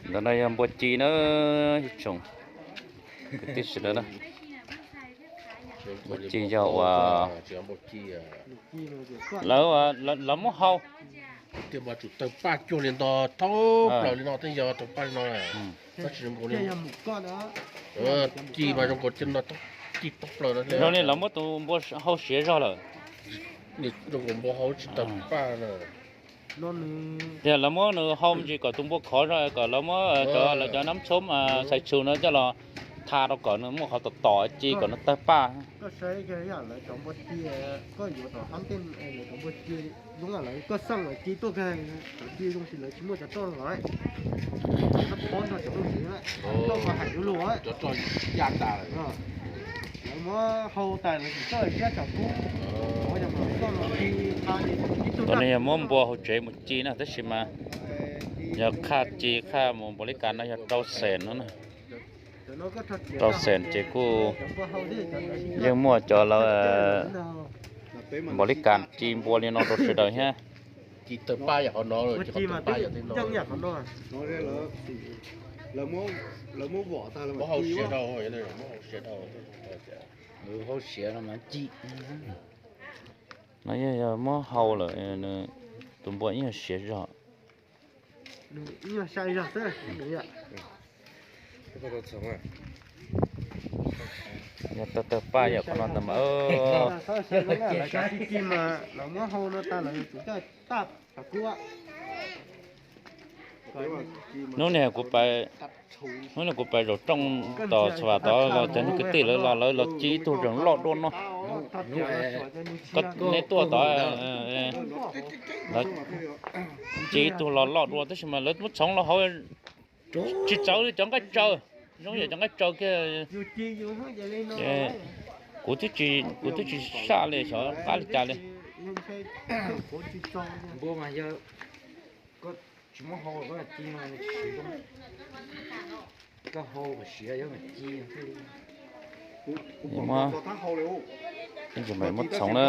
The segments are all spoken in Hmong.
Ntawm no yog npua ci na, ib tsoom kwv tij sawv daws na. Npua ci yog uas lawv, lawv muab hau. Tias mas tsum tawg paj cuag li nto thoob plaws li no thiaj yog tawg paj li no. Tab sis zoo nkaus li ci mas zoo nkaus li no, ci thoob plaws no. Zoo li lawv muab tus npua hau siav zog lawm. Zoo nkaus npua hau tsis tawg paj na. Tias lawv muab nws hau me ntsis kom tus npua khov zog kom lawv muab cov, lawv cov nab txhoob xais tshus no coj los tha rau kom nws muaj qhov tom tom ci kom nws tawg paj. Tam no yog muab npua hauv tsev mus ci na, tab sis mas yog qhaj ci qhaj mus npaum li cas no yog rau xees no na. Rau xees ces kuj yeej muaj cov lawv npaum li cas ci npua li no rau sawv daws thiab. No yog, yog muab hau lawm, tus npua ib yam siav zog. Yog tawg tawg paj yam qhov no ntag mas. Hnub niag kuv pais, hnub niag kuv pais zaum rooj tos Xav Vam tod los cov niag kwv tij lawv los lawv los ci ib tug zeeg loj dua no. Koj neb tuaj tod, lawv ci ib tug los loj dua tab sis mas lawv muab txhoov los hauv tsis txawv li cov nqaij tsaws, zoo yam cov nqaij tsaws kiag. Kuv twb tsis, kuv twb tsis saj li xyov qab li cas li. Muab, muab txhoov na.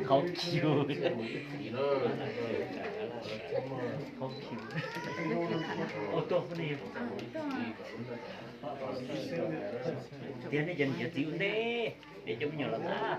Qhov cub, qhov cub. Tias nej cov niam cov txiv ua ntej, nej cov me nyuam los tag.